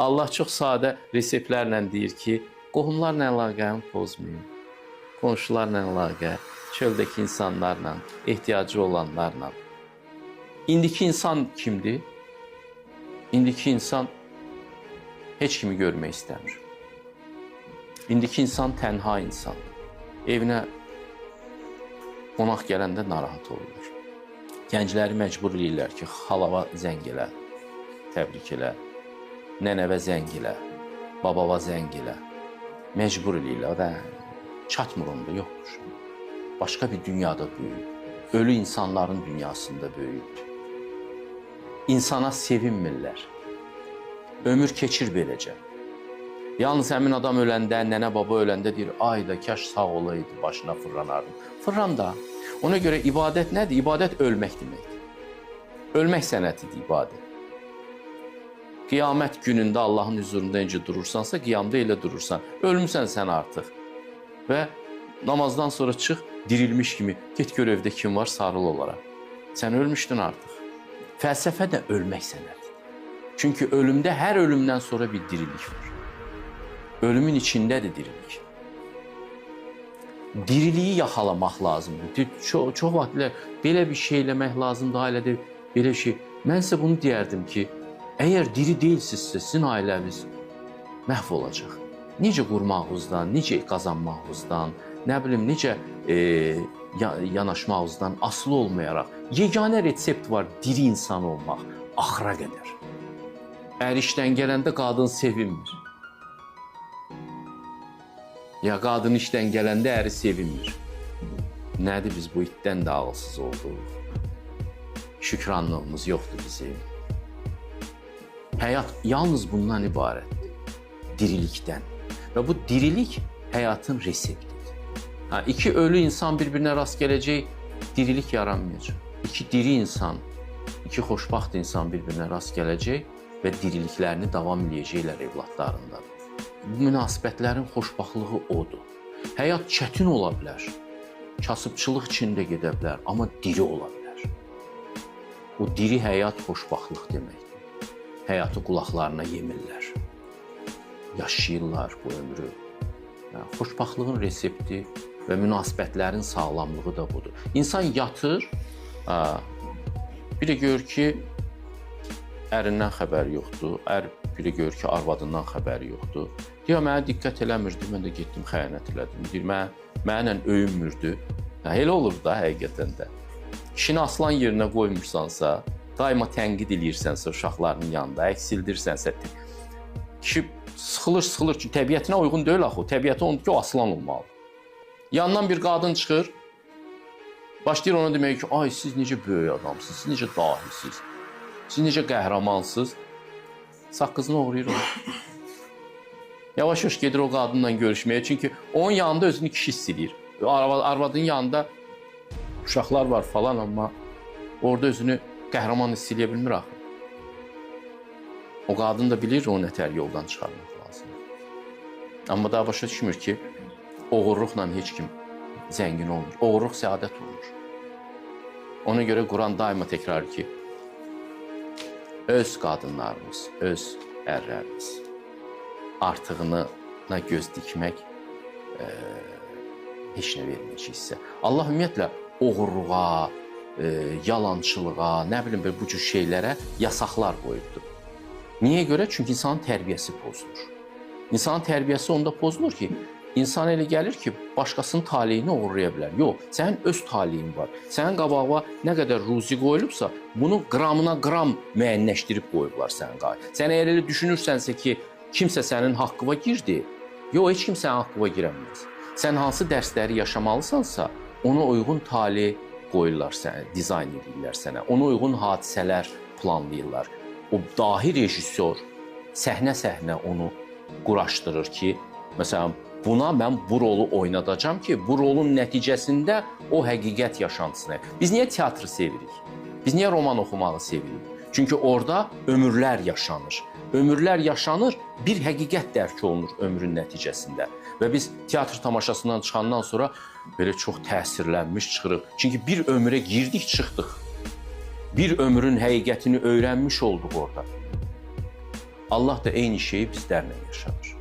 Allah çox sadə reseptlərlə deyir ki, qohumlarla əlaqəni pozmayın. Qonşularla əlaqə, çöldəki insanlarla, ehtiyacı olanlarla. İndiki insan kimdir? İndiki insan heç kimi görmək istəmir. İndiki insan tənha insandır. Evinə qonaq gələndə narahat olurlar. Gəncləri məcbur eləyirlər ki, xalava zəng elə, təbrik elə, nənəvə zəng elə, babava zəng elə. Məcbur eləyirlər və çatmır onda, yoxdur. Başqa bir dünyada böyüyüb. Ölü insanların dünyasında böyüyüb. İnsana sevinmirlər. Ömür keçir beləcə. Yalnız həmin adam öləndə, nənə baba öləndə deyir, ay da kaş sağ olaydı, başına fırlanardım. Fırlan da. Ona görə ibadət nədir? İbadət ölmək deməkdir. Ölmək sənətidir ibadət. Qiyamət günündə Allahın hüzurunda necə durursansa, qiyamda elə durursan. Ölmüsən sən artıq. Və namazdan sonra çıx, dirilmiş kimi, get gör evdə kim var, sarıl onlara. Sən ölmüşdün artıq. Fəlsəfə də ölmək sənətidir. Çünki ölümdə hər ölümdən sonra bir dirilik var. Ölümün içindədir dirilik. Diriliyi yaxalamaq lazımdır. Çox vaxtlar belə bir şey eləmək lazımdır ailədə, belə şey. Mən sizə bunu deyərdim ki, əgər diri deyilsinizsə, sizin ailəniz məhv olacaq. Necə qurmağınızdan, necə qazanmağınızdan, nə bilim, necə yanaşmağınızdan asılı olmayaraq yeganə resept var diri insan olmaq axıra qədər. Ər işdən gələndə qadın sevinmir. Ya qadın işdən gələndə əri sevinmir. Nədir biz bu itdən də ağılsız olduq? Şükranlığımız yoxdur bizim. Həyat yalnız bundan ibarətdir. Dirilikdən. Və bu dirilik həyatın reseptidir. Ha, iki ölü insan bir-birinə rast gələcək, dirilik yaranmayacaq. İki diri insan, iki xoşbəxt insan bir-birinə rast gələcək və diriliklərini davam eləyəcəklər evladlarında. Bu münasibətlərin xoşbəxtlığı odur. Həyat çətin ola bilər. Kasıbçılıq içində gedə bilər, amma diri ola bilər. O diri həyat xoşbəxtlıq deməkdir. Həyatı qulaqlarına yemirlər. Yaşayırlar bu ömrü. Yəni, xoşbəxtlığın resepti və münasibətlərin sağlamlığı da budur. İnsan yatır, bir də görür ki, ərindən xəbəri yoxdur, ər bir də görür ki, arvadından xəbəri yoxdur. Deyir, mənə diqqət eləmirdi, mən də getdim, xəyanət elədim. Deyir, mənlə öyünmürdü. Hə, elə olur da həqiqətən də. Kişini aslan yerinə qoymursansa, daima tənqid eləyirsənsə uşaqlarının yanında, əksildirsənsə, kişi sıxılır, çünki təbiətinə uyğun deyil axı. Təbiəti onudur ki, o aslan olmalıdır. Yandan bir qadın çıxır, başlayır ona demək ki, ay siz necə böyük adamsınız, siz necə dahisiniz, siz necə qəhramansınız. Saqqızını oğrayır o. Yavaş-yavaş gedir o qadınla görüşməyə, çünki onun yanında özünü kişi hiss eləyir. Arvadın yanında uşaqlar var falan, amma orada özünü qəhrəman hiss eləyə bilmir axı. O qadın da bilir onu nətər yoldan çıxarmaq lazımdır. Amma daha başa düşmür ki, oğurluqla heç kim zəngin olmur. Oğurluq səadət olmur. Ona görə Quran daima təkrar ki, öz qadınlarınız, öz ərləriniz artığına göz dikmək heç nə verməyəcək sizə. Allah ümumiyyətlə oğurluğa, yalançılığa, nə bilim bu cür şeylərə yasaqlar qoyubdur. Niyə görə? Çünki insanın tərbiyəsi pozulur. İnsanın tərbiyəsi onda pozulur ki, insan elə gəlir ki, başqasının taleyini oğurlaya bilər. Yox, sənin öz taleyin var. Sənin qabağına nə qədər ruzi qoyulubsa, bunu qramına qram müəyyənləşdirib qoyublar sənin qabağına. Sən əgər elə düşünürsənsə ki, kimsə sənin haqqına girdi, yox, heç kim sənin haqqına girə bilməz. Sən hansı dərsləri yaşamalısansa, ona uyğun tale qoyurlar sənə, dizayn edirlər sənə. Ona uyğun hadisələr planlayırlar. O dahi rejissor səhnə-səhnə onu quraşdırır ki, məsələn, buna mən bu rolu oynadacağam ki, bu rolun nəticəsində o həqiqət yaşansın. Biz niyə teatrı sevirik? Biz niyə roman oxumağı sevirik? Çünki orada ömürlər yaşanır. Ömürlər yaşanır, bir həqiqət dərk olunur ömrün nəticəsində. Və biz teatr tamaşasından çıxandan sonra belə çox təsirlənmiş çıxırıq. Çünki bir ömrə girdik, çıxdıq. Bir ömrün həqiqətini öyrənmiş olduq orada. Allah da eyni şeyi bizlərlə yaşadır.